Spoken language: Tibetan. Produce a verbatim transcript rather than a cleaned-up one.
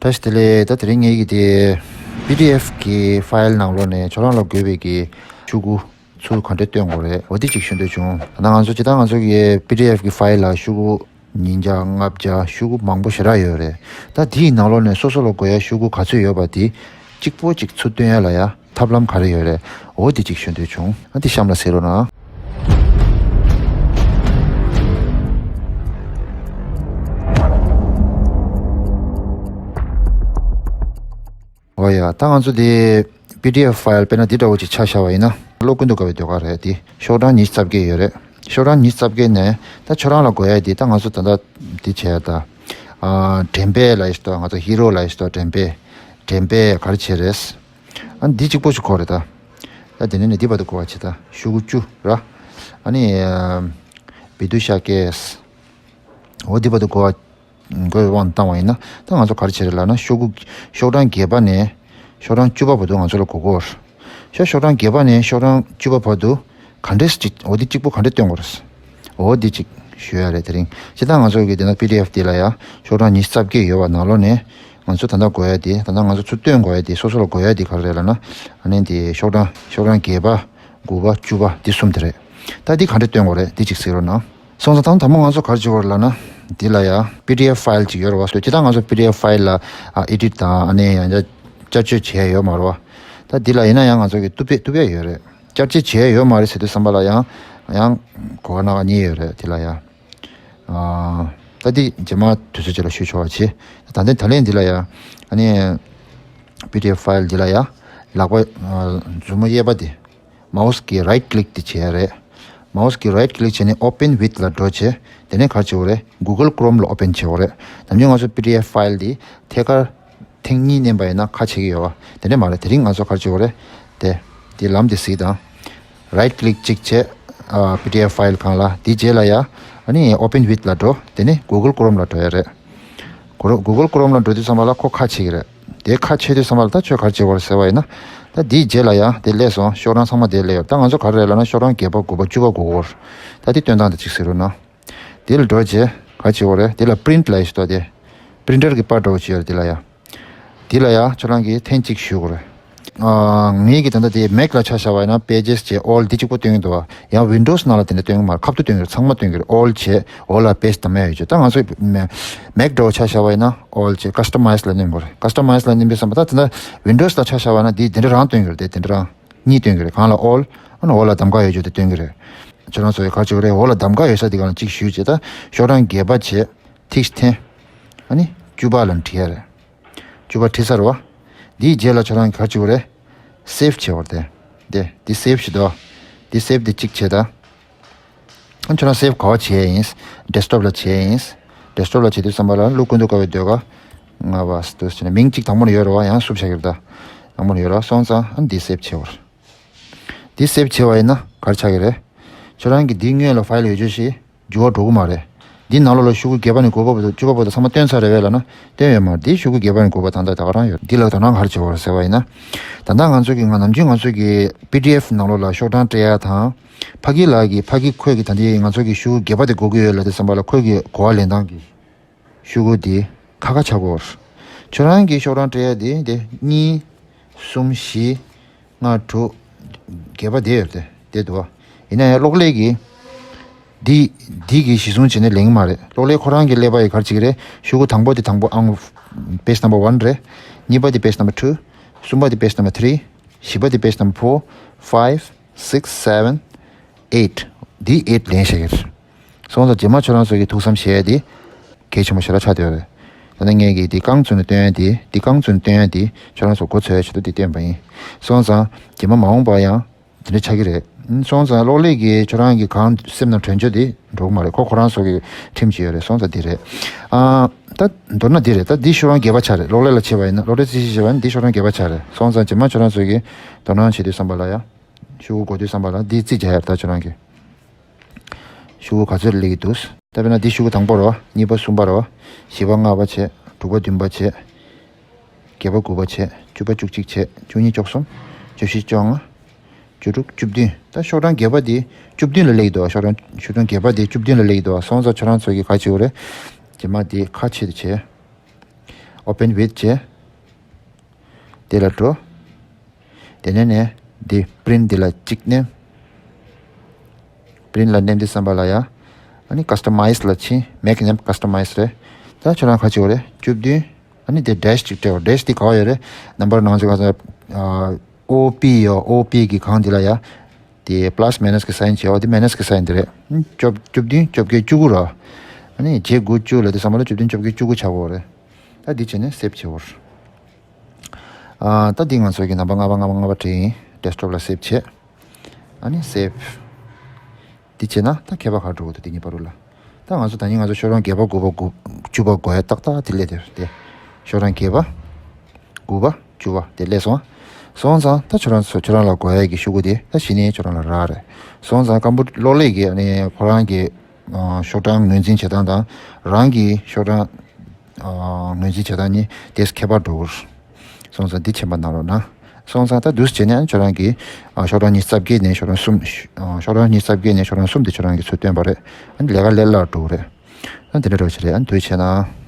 བཀྲ་ཤིས་བདེ་ལེགས། ད་དེ་རིང་ངེད་ཀྱི་དེ་པི་ཌི་ཨེཕ་གི་ཕའིལ་ནང་ལོགས་ནས་ཁྱོད་རང་ལ་དགོས་པའི་གི་ཤོག་གུ་ཚུར་ག་འདྲས་སྟོན་དགོས་རེད། འོ་དེ་གཅིག་ཞུ་འདོད་བྱུང་། ད་ང་ཚོ་ཇི་ལྟར་ང་ཚོ་གི་པི་ཌི་ཨེཕ་གི་ཕའིལ་ལ་ཤོག་གུ་ཉིས་བརྒྱ་ལྔ་བརྒྱ་ཤོག་གུ་མང་པོ་ཞེ་དྲག་ཡོད་རེད། ད་དེའི་ནང་ལོགས་ནས་སོ་སོ་ལ་དགོས་ཡ་ཤོག་གུ་ག་ཚོད་ཡོད་པ་དེ་གཅིག་པོ་གཅིག་ཚུར་སྟོན་ཡ་ལ་ཡ་ཐབས་ལམ་ག་རེ་ཡོད་རེད། འོ་དེ་གཅིག་ཞུ་འདོད་བྱུང་། ཨ་དེ་གཤམ་ལ་གཟིགས་རོགས་གནང་། འོ་ཡ། ད་ང་ཚོ་དེ་པི་ཌི་ཨེཕ་ཕའིལ་དཔེར་ན་འདི་འདྲ་བོ་ཅིག་ཆ་བཞག་པ་ཡིན་ན། བློ་ཀུན་ཏུ་དགའ་བའི་ཟློས་གར་རེད། དེ་ཤོག་གྲངས་ཉི་ཤུ་རྩ་བརྒྱད་ཡོད་རེད། ཤོག་གྲངས་ཉི་ཤུ་རྩ་བརྒྱད་ནས་ད་ཁྱོད་རང་ལ་དགོས་ཡ་དེ། ད་ང་ཚོ་ད་ལྟ་འདི་བྱས་ད། ཨ་འགྲེམས་སྤེལ་ལབ་ཡ་ཞིག་འདུག་ང་ཚོ་ཧི་རོ་ལབ་ཡ་ཞིག་འདུག་འགྲེམས་སྤེལ། འགྲེམས་སྤེལ་ག་རེ་བྱས་རེད། ཨ་འདི་གཅིག་པོ་ཞིག་དགོས་རེད་ད། ད་དེ་ནས་ནི་འདི་བར་དུ་དགོས་པ་བྱེད་ད། ཤོག་གུ་བཅུ་ར། ཨ་ནི་ཨ་བི་དུ་ཤ་ཀེས། འོ་འདི་བར་དུ་དགོས་པ། དགོས་པའི་དབང་བཏང་བ་ཡིན་ན། ད་ང་ཚོ་ག་རེ་བྱེད་རེད་ལབ་ན། ཤོག་གུ་ཤོག་གྲངས་བརྒྱད་པ་ནས་ཤོག་གྲངས་བཅུ་པ་བར་དུ་ང་ཚོ་ལ་དགོས་ཀྱི་ཡོད་རེད། ཤོག་ཤོག་གྲངས་བརྒྱད་པ་ནས་ཤོག་གྲངས་བཅུ་པ་བར་དུ་ག་འདྲས་ཅིག་འོ་འདི་གཅིག་པོ་ག་འདྲས་སྟོན་དགོས་རེད། འོ་འདི་གཅིག་ཞུ་ཡ་རེད། དེ་རིང་སྤྱིར་བཏང་ང་ཚོ་གི་དེ་ན་པི་ཌི་ཨེཕ་དེ་ལ་ཡ་ཤོག་གྲངས་ཉི་ཤུ་རྩ་བརྒྱད་ཡོད་པ་ནང་ལོགས་ནས་ང་ཚོ་ད་ལྟ་དགོས་ཡ་དེ། ད་ལྟ་ང་ཚོ་ཚུར་སྟོན་དགོས་ཡ་དེ། སོ་སོ་ལ་དགོས་ཡ་དེ་ག་རེ་རེད་ལབ་ན། ཨ་ནི་དེ་ཤོག་གྲངས་ཤོག་གྲངས་བརྒྱད་པ། དགུ་པ། བཅུ་པ། འདི་གསུམ་དེ་རེད། ད་འདི་ག་འདྲས་སྟོན་དགོས་རེད། འདི་གཅིག་གཟིགས་རོགས་གནང་། སོང་ཙང་ད་དང་པོ་ང་ཚོ་ག་རེ་བྱེད་དགོས་རེད་ལབ་ན། འདི་ལ་ཡ་པི་ཌི་ཨེཕ་ཕའིལ་ཅིག་ཡོད་རེད་བ། སྤྱིར་བཏང་ང་ཚོ་པི་ཌི་ཨེཕ་ཕའིལ་ལ་ཨ་ཨེ་ཌིཊ་དང་ཨ་ནི་ཡང་བསྐྱར་བཅོས་བྱེད་ཡ་ཡོད་མ་རེད་བ། ད་འདི་ལ་ཡིན་ན་ཡང་ང་ཚོ་གི་གཏུབ་ཡ་གཏུབ་ཡ་ཡོད་རེད། བསྐྱར་བཅོས་བྱེད་ཡ་ཡོད་མ་རེད་ཟེར་དུས་ཙམ་པ་ལ་ཡང་ཡང་གོ་བ་སྣ་ཁ་གཉིས་ཡོད་རེད། འདི་ལ་ཡ་ཨ་ད་འདི་རྗེས་མ་དུས་ཚོད་ཅིག་ལ་ཞུ་ཆོག་པ་བྱེད། ད་ལྟ་ད་ལན་འདི་ལ་ཡ་ཨ་ནི་པི་ཌི་ཨེཕ་ཕའིལ་འདི་ལ་ཡ་ལག་པ་ཨ་མཛུབ་མོ་གཡས་པ་དེ། མའོ་སི་གི་རའིཊ་ཀི་ལིག་དེ་བྱས་རེད། མའོ་སི་གི་རའིཊ་ཀི་ལིག་བྱས་ནས་ཨོ་པེན་ཝིཐ་ལ་འགྲོ་བྱས། དེ་ནས་ག་རེ་བྱེད་དགོས་རེད། གུ་གལ་ཀོ་རོམ་ལ་ཨོ་པེན་བྱེད་དགོས་རེད། ནམ་རྒྱུན་ང་ཚོ་པི་ཌི་ཨེཕ་ཕའིལ་དེ་ཐད་ཀར་ཐེངས་གཉིས་མནན་པ་ཡིན་ན་ཁ་ཕྱེ་གི་ཡོད་པ། དེ་འདྲ་མ་རེད། དེ་རིང་ང་ཚོ་ག་རེ་བྱེད་དགོས་རེད། དེ་དེ་ལམ་དེ་གཟིགས་དང་། རའིཊ་ཀི་ལིག་གཅིག་བྱས། ཨ་པི་ཌི་ཨེཕ་ཕའིལ་སྒང་ལ། དེའི་རྗེས་ལ་ཡ་ཨ་ནི་ཨོ་པེན་ཝིཐ་ལ་འགྲོ། དེ་ནས་གུ་གལ་ཀོ་རོམ་ལ་འགྲོ་ཡ་རེད། གུ་རོ་གུ་གལ་ཀོ་རོམ་ལ་འགྲོ་དུས་ཙམ་པ་ལ་ཁོ་ཁ་ཕྱེ་གི་རེད། དེ་ཁ་ཕྱེ་དུས་ཙམ་པ་ལ་ད་ཁྱོད་ག་རེ་བྱེད་དགོས་རེད་ཟེར་བ་ཡིན་ན། ད་དེའི་རྗེས་ལ་ཡ་དེ་སླེབས་སོང་། ཤོག་གྲངས་ཚང་མ་དེ་སླེབས་ཡོད། ད་ང་ཚོ་ག་རེ་རེད་ལབ་ན། ཤོག་གྲངས་བརྒྱད་པ། དགུ་པ། བཅུ་པ་དགོས་ཀྱི་ཡོད་རེད། ད་དེ་སྟོན་སྟངས་དེ་གཅིག་གཟིགས་རོགས་གནང་། དེ་ལ་འགྲོ་བྱས་ག་རེ་བྱེད་དགོས་རེད། དེ་ལ་པི་རིནཊ་ལབ་ཡ་ཞིག་འདུག་དེ་པི་རིན་ཊར་གྱི་པར་འདྲ་བོ་ཅིག་ཡོད་རེད། དེ་ལ་ཡ། དེ་ལ་ཡ་ཁྱོད་རང་གིས་ཐེངས་གཅིག་གཞུ་དགོས་རེད། ཨ་ངེད་ཀྱི་ད་ལྟ་དེ་མེག་ལ་ཆ་བཞག་པ་ཡིན་ན་པེ་ཇེས་བྱས། ཨོལ་འདི་གཅིག་པོ་སྟོན་གྱི་འདུག་བ། ཡང་ཝིན་ཌོས་ནང་ལ་དེ་འདྲ་སྟོན་གྱི་མ་རེད། ཁ་ཐུག་སྟོན་གྱི་རེད། ཚང་མ་སྟོན་གྱི་རེད། ཨོལ་བྱས། ཨོལ་ལ་པེ་ཇི་དང་མེད་ཡོད་ཅེས། ད་ང་ཚོ་མེག་འདྲ་བོ་ཆ་བཞག་པ་ཡིན་ན་ཨོལ་བྱས། ཀ་སི་ཊ་མའི་ཛི་ལ་མནན་དགོས་རེད། ཀ་སི་ཊ་མའི་ཛི་ལ་མནན་པའི་ཙམ་པ། ད་དེ་འདྲ་ཝིན་ཌོས་ལ་ཆ་བཞག་པ་ཡིན་ན་འདི་དེ་འདྲ་རང་སྟོན་གྱི་རེད། དེ་དེ་འདྲ་རང་གཉིས་སྟོན་གྱི་རེད། གང་ལ་ཨོལ། ཨ་ནི་ཨོལ་ལ་གདམ་ག་ཡོད་ཅེས་དེ་སྟོན་གྱི་རེད། ཁྱོད་རང་ཚོ་ག་རེ་བྱེད་དགོས་རེད། ཨོལ་ལ་གདམ་ག་ཡོད་ས་དེ་སྒང་ལ་གཅིག་གཞུས་བྱས། ད་ཤོག་གྲངས་བརྒྱད་པ་བྱས། ཐིག་འཐེན། ཨ་ནི་བཅུ་པ་ལ་བྲིས་ཡ་རེད། བཅུ་པ་བྲིས་ཚར་བ། འདིའི་རྗེས་ལ་ཁྱོད་རང་གིས་ག་རེ་བྱེད་དགོས་རེད། སེབ་བྱེད་དགོས་རེད། དེ་དེ་འདི་སེབ་བྱེད་དོ། འདི་སེབ་འདི་གཅིག་བྱེད་ད། ཨ་ཁྱོད་རང་སེབ་ག་པར་བྱེད་ཡ་ཡིན། ཌེ་སི་ཊོབ་ལ་བྱེད་ཡ་ཡིན། ཌེ་སི་ཊོབ་ལ་བྱེད་དུས་ཙམ་པ་ལ་བློ་ཀུན་ཏུ་དགའ་བའི་ཟློས་གར་ལྔ་པ་ཟེར་དུས་བྱས་ནས་མིང་གཅིག་དང་པོ་ནས་ཡོད་རེད་བ། ཡང་བསུབ་བཞག་གི་རེད་ད། དང་པོ་ནས་ཡོད་རེད་བ། སོང་ཙང་ཨ་ནི་འདི་སེབ་བྱེད་དགོས་རེད། འདི་སེབ་བྱས་པ་ཡིན་ན་ག་རེ་ཆགས་ཀྱི་རེད། ཁྱོད་རང་གི་འདི་སྔོན་ལ་ཕའིལ་ཡོད་རྒྱུ་ཞིག་འགྱུར་བ་འགྲོ་གི་མ་རེད། འདི་ནང་ལོགས་ལ་ཤོག་གུ་བརྒྱད་པ་ནས་དགུ་པ་བར་དུ། བཅུ་པ་བར་དུ་ཚང་མ་བཏོན་ཚར་རེད་པས་ལབ་ན། བཏོན་ཡོད་མ་རེད། འདི་ཤོག་གུ་བརྒྱད་པ་ནས་དགུ་པ་ད་ལྟ་ད་ག་རང་ཡོད། འདི་ལ་དོ་སྣང་ག་རེ་བྱེད་དགོས་རེད་ཟེར་བ་ཡིན་ན། ད་ལྟ་ང་ཚོ་གི་ང་ནམ་རྒྱུན་ང་ཚོ་གི་པི་ཌི་ཨེཕ་ནང་ལོགས་ལ་ཤོག་གྲངས་སྤྲད་ཡ་དང་། ཕ་གི་ལ་གི་ཕ་གི་ཁོས་གི་ད་འདི་ང་ཚོ་གི་ཤོག་གུ་བརྒྱད་པ་དེ་དགོས་ཀྱི་ཡོད་ལབ་དུས་ཙམ་པ་ལ་ཁོས་གི་གོ་བ་ལེན་སྟངས་ཀྱི་ཤོག་གུ་དེ་ཁ་ཁ་ཆགས་ཀྱི་ཡོད་རེད། ཁྱོད་རང་གི་ཤོག་གྲངས་སྤྲད་ཡ་དེ་དེ་གཉིས། གསུམ། བཞི། ལྔ། དྲུག། བརྒྱད་པ་དེ་ཡོད་དེ་དེ་འདུག་བ། ཡིན་ན་ཡང་གློག་ཀླད་ཀྱིས་འདི་འདི་གི་གཞི་བཟུང་བྱས་ནས་ལེན་གྱི་མ་རེད། གློག་ཀླད་ཁོ་རང་གི་ཀླད་པ་ཡི་ག་རེ་བྱེད་ཀྱི་རེད། ཤོག་གུ་དང་པོ་དེ་དང་པོ་ཨང་པེ་ཇི་ནམ་བར་ཝན་རེད། གཉིས་པ་དེ་པེ་ཇི་ནམ་བར་ཊུ། གསུམ་པ་དེ་པེ་ཇི་ནམ་བར་ཐི་རི། བཞི་པ་དེ་པེ་ཇི་ནམ་བར་ཕོར། ཕའིབ། སིགས། སེ་བེན། ཨེཊ། འདི་ཨེཊ་ལེན་བཞག་གི་རེད། སོང་ཙང་རྗེས་མ་ཁྱོད་རང་ཚོ་གི་ཐུགས་བསམ་བཞེས་ཡ་དེ་གལ་ཆེན་པོ་ཞེ་དྲག་ཆགས་བསྡད་ཡོད་རེད། ད་ནི་ངས་ཀྱིས་འདི་རྐང་བཙུགས་ནས་སྟོན་ཡ་དེ། འདི་རྐང་བཙུགས་ནས་སྟོན་ཡ་དེ་ཁྱོད་རང་ཚོ་མགོ་ཚོས་ཡ་ཆེད་དུ་འདི་བསྟན་པ་ཡིན། སོང་ཙང་རྗེས་མ་མ་འོངས་པ་ཡང་དེ་འདྲ་ཆགས་ཀྱི་རེད། སོང་ཙང་གློག་ཀླད་ཀྱིས་ཁྱོད་རང་གི་གང་སེམས་ནང་དྲན་རྒྱུ་དེ་འགྲོ་གི་མ་རེད། ཁོ་ཁོ་རང་ཚོ་གི་ཁྲིམས་ཅིག་ཡོད་རེད། སོང་ཙང་འདི་རེད། ཨ་ད་མདོར་ན་འདི་རེད། ད་འདི་ཤོག་གྲངས་བརྒྱད་པ་ཆགས་རེད། གློག་ཀླད་ལ་བྱས་པ་ཡིན་ན། གློག་ཀླད་རྩིས་གཞི་བྱས་པ་ཡིན་ན་འདི་ཤོག་གྲངས་བརྒྱད་པ་ཆགས་རེད། སོང་ཙང་རྗེས་མ་ཁྱོད་རང་ཚོ་གིས་དོ་སྣང་བྱེད་དུས་ཙམ་པ་ལ་ཡ། ཤོག་གུ་འགོད་དུས་ཙམ་པ་ལ་འདི་རྩིས་རྒྱག་ཡ་རེད། ད་ཁྱོད་རང་གིས་ཤོག་གུ་ག་ཚོད་སླེབས་ཀྱི་འདུག་ད་དཔེར་ན་འདི་ཤོག་གུ་དང་པོ་རེད་བ། གཉིས་པ་གསུམ་པ་རེད་བ། བཞི་པ་ལྔ་པ་བྱས། དྲུག་པ་བདུན་པ་བྱས། བརྒྱད་པ་དགུ་པ་བྱས། བཅུ་པ་བཅུ་གཅིག་བྱས། བཅུ་གཉིས་བཅུ་གསུམ། བཅུ་བཞི་བཅོ་ལྔ། བཅུ་དྲུག་བཅུ་བདུན། ད་ཤོག་གྲངས་བརྒྱད་པ་འདི་བཅུ་བདུན་ལ་སླེབས་ཀྱི་འདུག་ཤོག་གྲངས་ཤོག་གྲངས་བརྒྱད་པ་འདི་བཅུ་བདུན་ལ་སླེབས་ཀྱི་འདུག་སོང་ཙང་ཁྱོད་རང་ཚོ་གིས་ག་རེ་བྱེད་དགོས་རེད། རྗེས་མ་འདི་ཁ་ཕྱེ་དེ་བྱས། Open with བྱས། དེ་ལ་འགྲོ། དེ་ནས་ནས་འདི་print འདི་ལ་གཅིག་མནན། Print ལ་མནན་དུས་ཙམ་པ་ལ་ཡ། ཨ་ནི་customize ལ་ཕྱིན། Make name customize རེད། ད་ཁྱོད་རང་ག་བྱེད་དགོས་རེད། བཅུ་བདུན། ཨ་ནི་དེ་dash གཅིག་སྤྲད་དགོས། Dash འདི་ག་བ་ཡོད་རེད། ནམ་བར་ནང་ཚོ་ག་ཚོད། ཨ། ཨོ་པི་ཡོད། ཨོ་པི་གི་སྒང་འདི་ལ་ཡ། དེ་plus minus གི་sign བྱས་པ་དེ་minus གི་sign དེ་རེད། ཨ་ནི་བཅུ་བདུན་བཅོ་བརྒྱད་བཅུ་དགུ་ར། ཨ་ནི་བརྒྱད་དགུ་བཅུ་ལ་དེ་ཚང་མ་ལ་བཅུ་བདུན་བཅོ་བརྒྱད་བཅུ་དགུ་ཆགས་དགོས་རེད། ད་འདི་བྱས་ནས་save བྱེད་དགོས། ཨ། ད་འདི་ང་ཚོ་གི་ནམ་བར་ལྔ་པ་ལྔ་པ་ལྔ་པ་བྲིས་ཡིན། Desktop ལ་save བྱས། ཨ་ནི་save། འདི་བྱས་ན་ད་ཁྱད་པར་ག་འགྲོ་གི་འདུག་དེ་གཉིས་བར་དུ་ལ། ད་ང་ཚོ་ད་ནི་ང་ཚོ་ཤོག་གྲངས་བརྒྱད་པ་དགུ་པ་དགུ་བཅུ་པ་དགོས་ཡ་ཏག་ཏག་དེ་སླེབས་དེ་དེ། ཤོག་གྲངས་བརྒྱད་པ། དགུ་པ། བཅུ་པ་དེ་སླེབས་སོང་། སོང་ཙང་ད་ཁྱོད་རང་ཚོ་ཁྱོད་རང་ལ་དགོས་ཡ་གི་ཤོག་གུ་དེ་ད་གཞི་ནས་ཁྱོད་རང་ལ་རག་རེད། སོང་ཙང་སྐམ་པོ་གློག་ཀླད་ཀྱི་ཨ་ནི་ཁོ་རང་གི་ཨ། ཤོག་གྲངས་ངོས་འཛིན་བྱེད་སྟངས་དང་རང་གི་ཤོག་གྲངས་ཨ། ངོས་འཛིན་བྱེད་སྟངས་གཉིས་དེ་ཁྱད་པར་འགྲོ་གི་རེད། སོང་ཙང་འདི་མཁྱེན་པ་གནང་རོགས་གནང་། སོང་ཙང་ད་འདུག་སེ་བྱས་ནས་ཁྱོད་རང་གི་ཨ། ཤོག་གྲངས་ཉི་ཤུ་རྩ་བརྒྱད་ནས་ཤོག་གྲངས་གསུམ། ཨ། ཤོག་གྲངས་ཉི་ཤུ་རྩ་བརྒྱད་ནས་ཤོག་གྲངས་གསུམ་དེ་ཁྱོད་རང་གིས་ཚུར་བཏོན་པ་རེད། ཨ་ནི་ལས་ཀ་ལས་སླ་འགྲོ་གི་རེད། ཨ་ནི་དེ་འདྲ་འགྲོ་གི་རེད། ཨ་ནི་འདུག་བྱས་ན།